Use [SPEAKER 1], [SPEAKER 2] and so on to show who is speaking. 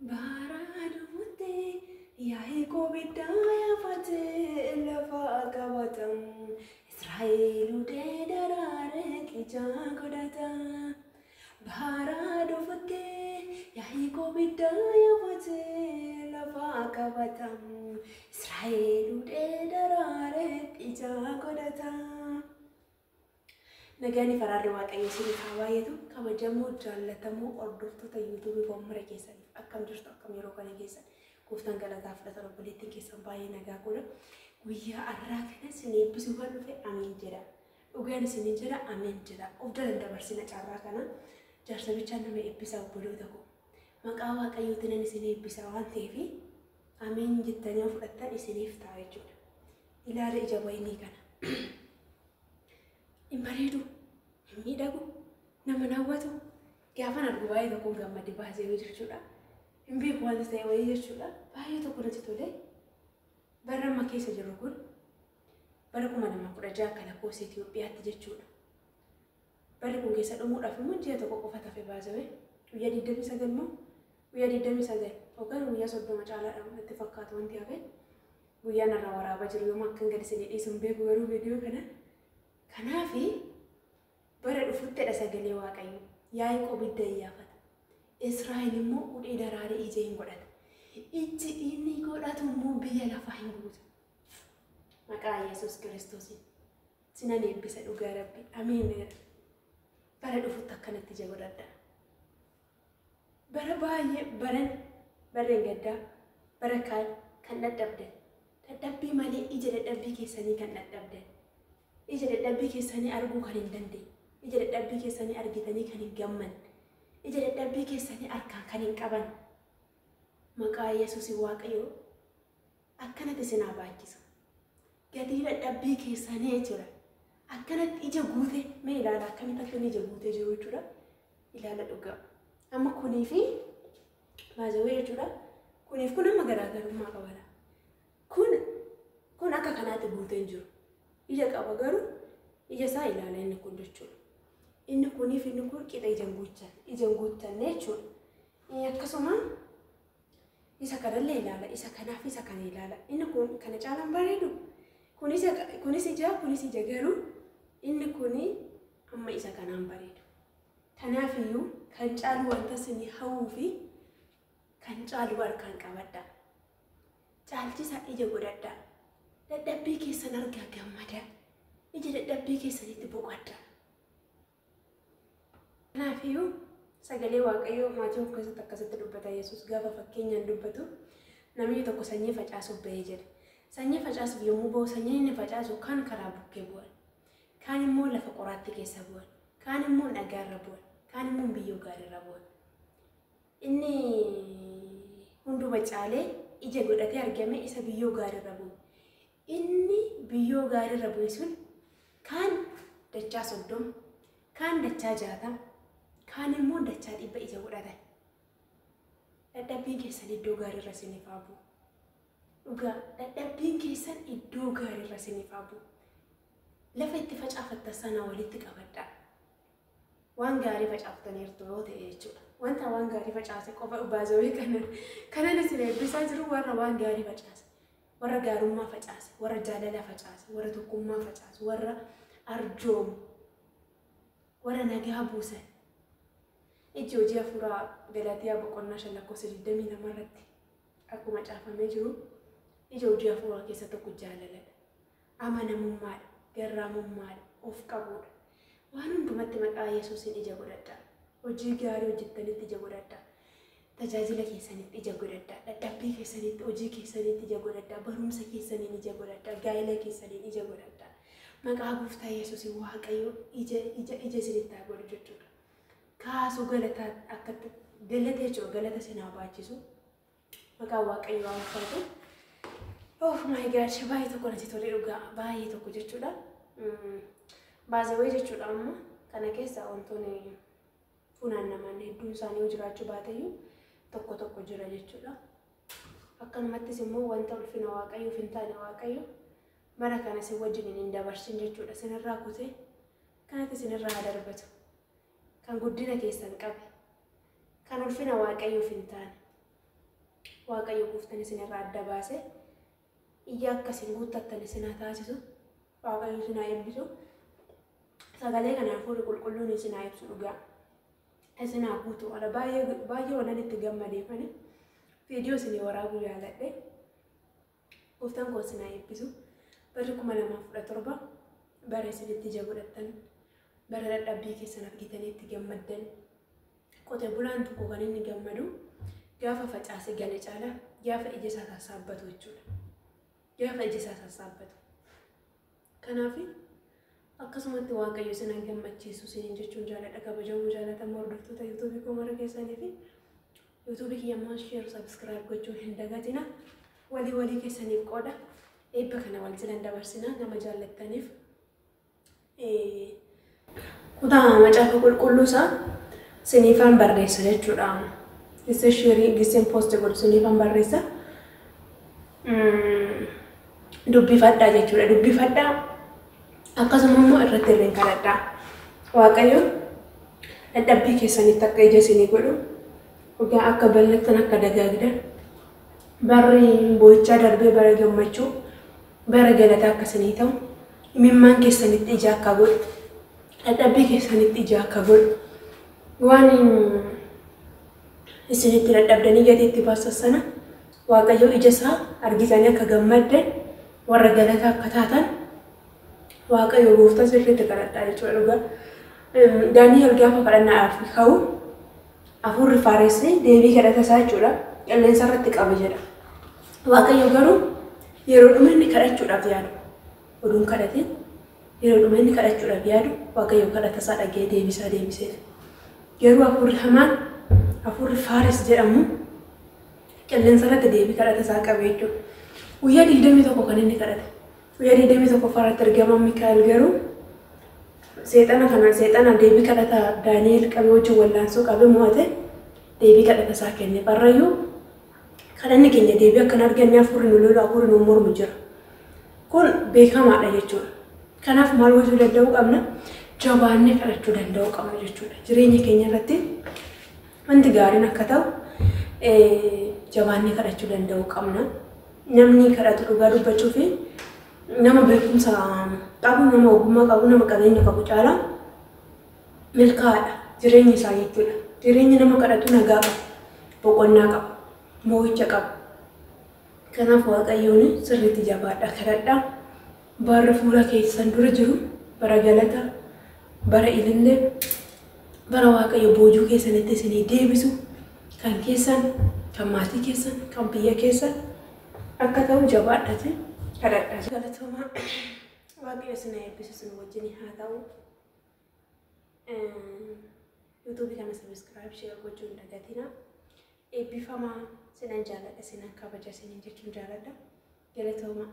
[SPEAKER 1] Baraa dhufutti Yaaqoob iddaa yaafatee lafa qabata. Israa'el hundee daraaree ija godhata. Baraa dhufutti Yaaqoob iddaa yaafatee lafa qabata. Israa'el hundee daraaree ija godhata. Nagaan faraarri Waaqayyo isiniif haa baay'atu. Kabajamoo, jaallatamoo hordoftoota yuutuubii koo mara keessaniif, akkam jirtu? Akkam yeroo kana keessan? Gooftaan galataa fudhatan. Obboleettiin keessan baay'ee nagaa godha. Guyyaa har'aa kana isin eebbisuu kan dhufe, amiin jedha. Dhugaan isiniin jedha, amiin jedha. Of jalan dabarsina carraa kana. Jaarsa bichaan nama eebbisaa, obboloota koo. Maqaa Waaqayyootiin nan isin eebbisa waan ta'eef, amiin jettanii yoo fudhattan isiniif ta'a jechuudha. Ilaala ija wayinii kana. Hin bareedu, hin miidhagu, nama hawwatu. Gaafan argu baay'ee tokkoon gammade baasee jechuudha. Hin beeku wanta ta'e wayii jechuudha. Baay'ee tokko natti tole. Bara amma keessa jirru kun bara 2016 akka lakkoofsa Itoophiyaatti jechuudha. Barri kun keessa dhumuudhaaf immoo ji'a tokko qofa tafe baasame. Guyyaa 29 immoo, guyyaa 29 yookaan guyyaa 30 caalaadha natti fakkaatu wanti hafe. Guyyaan irraa waraabaa jiru yooma akkan gadi isinii dhiisu hin beeku garuu viidiyoo kana. Kanaafi bara dhufuttidha sagalee Waaqayyo. Yaaqoob idda iyyaafata. Israa'el immoo hudhee daraaree ija hin godhata. Ijji inni godhatu immoo biyya lafaa hin guutu. Maqaa Yesuus Kiristoosiin. Sinan eebbisa dhugaa Rabbi. Ameen. Bara dhufutti akkanatti ija godhadha. Bara baay'ee baran barreen gaddaa bara kaan kan dadhabdan, dadhabbii malee ija dadhabbii keessanii kan dadhabdan, ija dadhabbii keessanii arguu kan hin dandeenye, ija dadhabbii keessanii argitanii kan hin gammanne, ija dadhabbii keessanii harkaan kan hin qaban, maqaa Yesuus Waaqayyo akkanatti isin haa baachisu. Gatii dadhabbii keessanii jechuudha. Akkanatti ija guute mee ilaala, akkamitti akka inni ija guutee jiru jechuudha. Ilaala dhugaa. Amma kunii fi baazawee jechuudha. Kuniif kun amma garaagarummaa qabala. Kun akka kanaatti guutee hin jiru. Ija qaba garuu ija isaa ilaala inni kun jechuudha. Inni kuniif inni kun qixa ija guuchan ija guuttanne jechuudha. Akkasuma isa kanallee ilaala, isa kanaaf isa kana ilaala. Inni kun kana caalaan bareedu. Kunis ija, kunis ija, garuu inni kuni amma isa kanaan bareedu. Kanaafiyyuu kan caalu wanta isin hawwuu fi kan caalu harkaan qabadha. Caalchisa ija godhadha. Dadhabbii keessan argaa gammadaa. Ija dadhabbii keessanitti boqodha. Kanaafiyyuu sagalee Waaqayyoo Maatewos keessatti akkasitti dubbata. Yesuus gaafa fakkeenyaan dubbatu, namni tokko sanyii facaasuuf bahee jedha. Sanyii facaasuuf yommuu bahu, sanyiin inni facaasu kaan karaa bukkee bu'an. Kaan immoo lafa qoraattii keessa bu'an. Kaan immoo dhagaarra bu'an. Kaan immoo biyyoo gaariirra bu'an. Inni hunduma caalee ija godhatee argame isa biyyoo gaariirra bu'e. Inni biyyoo gaariirra bu'e sun kaan dachaa 30, kaan dachaa 60, kaan immoo dachaa 100 ija godhatan. Dadhabbiin keessan iddoo gaariirra isiniif haa bu'u. Dhugaa, dadhabbiin keessan iddoo gaariirra isiniif haa bu'u. Lafa itti facaafattan sana walitti qabadhaa. Waan gaarii facaaftaniirtu yoo ta'e jechuudha. Wanta waan gaarii facaase qofa baazawee kanan kanan isin eebbisaa jiru, warra waan gaarii facaase. Warra gaarummaa facaase, warra jaalala facaase, warra tokkummaa facaase, warra arjoomu, warra nagaa buusan. Ijji hojii hafuuraa Galaatiyaa boqonnaa 5 lakkoofsa 22 irratti akkuma caafamee jiru, ija hojii hafuuraa keessa tokko jaalaladha. Amanamummaadha, garraamummaadha, of qabuudha. Waan hundumatti maqaa Yesuusiin ija godhadhaa. Hojii gaarii hojjettanitti ija godhadhaa. Tajaajila keessanitti ija godhadhaa. Dadhabbii keessanitti, hojii keessanitti ija godhadhaa. Barumsa keessaniin ija godhadhaa. Gaa'ela keessaniin ija godhadhaa. Maqaa Gooftaa Yesuusiin Waaqayyo ija ija ija isinitti haa godhu jechuudha. Kaasuu galataa akkatti galata jechuudha. Galata isin haa baachisu. Maqaan Waaqayyo haa ulfaatu. Oh my God, baay'ee tokko natti tole dhugaa, baay'ee tokko jechuudha. Baazawee jechuudha, amma kana keessa wantoonni funaannaman hedduun isaanii yoo jiraachuu baateyyuu tokko tokko jira jechuudha. Akkanumattis immoo wanta ulfina Waaqayyoof hin taane Waaqayyo bara kana isin wajjin hin dabarsin jechuudha. Isinirraa kutee kanatti isinirraa haa darbatu. Kan guddina keessan qabe, kan ulfina Waaqayyoof hin taane. Waaqayyo gooftaan isinirraa adda baase ija akka isin guuttattan isin haa taasisu. Waaqayyo isin haa eebbisu. Sagalee kana hafuurri qulqulluun isin haa ibsu dhugaa. Isin haa guutu. Ala baay'ee baay'ee waan itti gammadeefani. Viidiyoo isinii waraabuu jaalladhe. Gooftaan koo isin haa eebbisu. Barri 2017 bara isinitti ija godhattan, bara dadhabbii keessan argitanii itti gammaddan. Qote bulaan tokko kan inni gammadu gaafa facaase gale caala gaafa ija isaa sassaabbatu jechuudha. Gaafa ija isaa sassaabbatu. Kanaaf akkasumatti Waaqayyo isin haa gammachiisu isiniin jechuun jaaladha. Kabajamoo jaalatamoo hordoftoota yuutuubii koo mara keessanii fi yuutuubii kiyya immoo share, subscribe gochuu hin dagatina. Walii walii keessaniif qooda. Eebba kana wal jilan dabarsina nama jaallattaniif. Kutaa macaafa qulqulluu isaa siniifaan barreessa jechuudha. Gisee share, giseen post godhu siniifaan barreessa. Dubbifadhaa jechuudha. Dubbifadhaa, akkasuma immoo irratti illee kadhadhaa. Waaqayyo dadhabbii keessanitti akka ija isinii godhu, dhugaa akka bal'attan, akka dagaagdan, barri boo'ichaa darbee bara gammachuu, bara galataa akka isinii ta'u, imimmaan keessanitti ija akka godhu, dadhabbii keessanitti ija akka godhu, waan isinitti dadhabdanii gatii itti baasan sana Waaqayyo ija isaa argitanii akka gammaddan, warra galataa akka taatan Waaqayyo gooftaa sirriitti kadhadhaa jechuudha dhugaa. Daani'el gaafa kadhannaadhaaf ka'u hafuurri faaressi deebii kadhata isaa jechuudha qilleensa irratti qabe jedha. Waaqayyo garuu yeroo dhuma inni kadhachuudhaaf yaadu oduun kadhate, yeroo dhuma inni kadhachuudhaaf yaadu Waaqayyo kadhata isaa dhaga'ee deebisaa deebiseef. Garuu hafuurri hamaan, hafuurri faares jedhamu, qilleensa irratti deebii kadhata isaa qabe jechuudha. Guyyaa 21 kan inni kadhate. Guyyaa 21ffaa irratti ergamaan Mikaa'el garuu seexana kana, seexana deebii kadhata Daani'el qabe wajjin wallaansoo qabe mo'ate, deebii kadhata isaa kenne. Barrayyuu kadhanni keenya deebii akka hin arganne hafuurri nu lolu, hafuurri nu mormu jira. Kun beekamaadha jechuudha. Kanaaf maal gochuu danda'uu qabna? Jabaannee kadhachuu danda'uu qabna jechuudha. Jireenya keenya irratti wanti gaariin akka ta'u jabaannee kadhachuu danda'uu qabna. Namni kadhatu dhugaa dubbachuu fi nama beekumsa qabu, nama ogummaa qabu, nama qabeenya qabu caalaa milkaa'aadha jireenyi isaa jechuudha. Jireenyi nama kadhatu nagaa qaba, boqonnaa qaba, moo'icha qaba. Kanaaf Waaqayyoon sirriitti jabaadha kadhadhaa. Barri fuula keessan dura jiru bara galata, bara ilillee, bara Waaqayyo boojuu keessanitti isinii deebisu, kan keessan, kan maatii keessan, kan biyya keessan akka ta'u jabaadhate kadhadhaa. Galatoomaa, Waaqayyo isin haa eebbisu, isin wajjin haa ta'u. Yuutuubii kana subscribe, share gochuu hin dagatinaa. Eebbifamaa, sinan jaaladha, sinan kabaja isiniin jechuun jaaladha. Galatoomaa.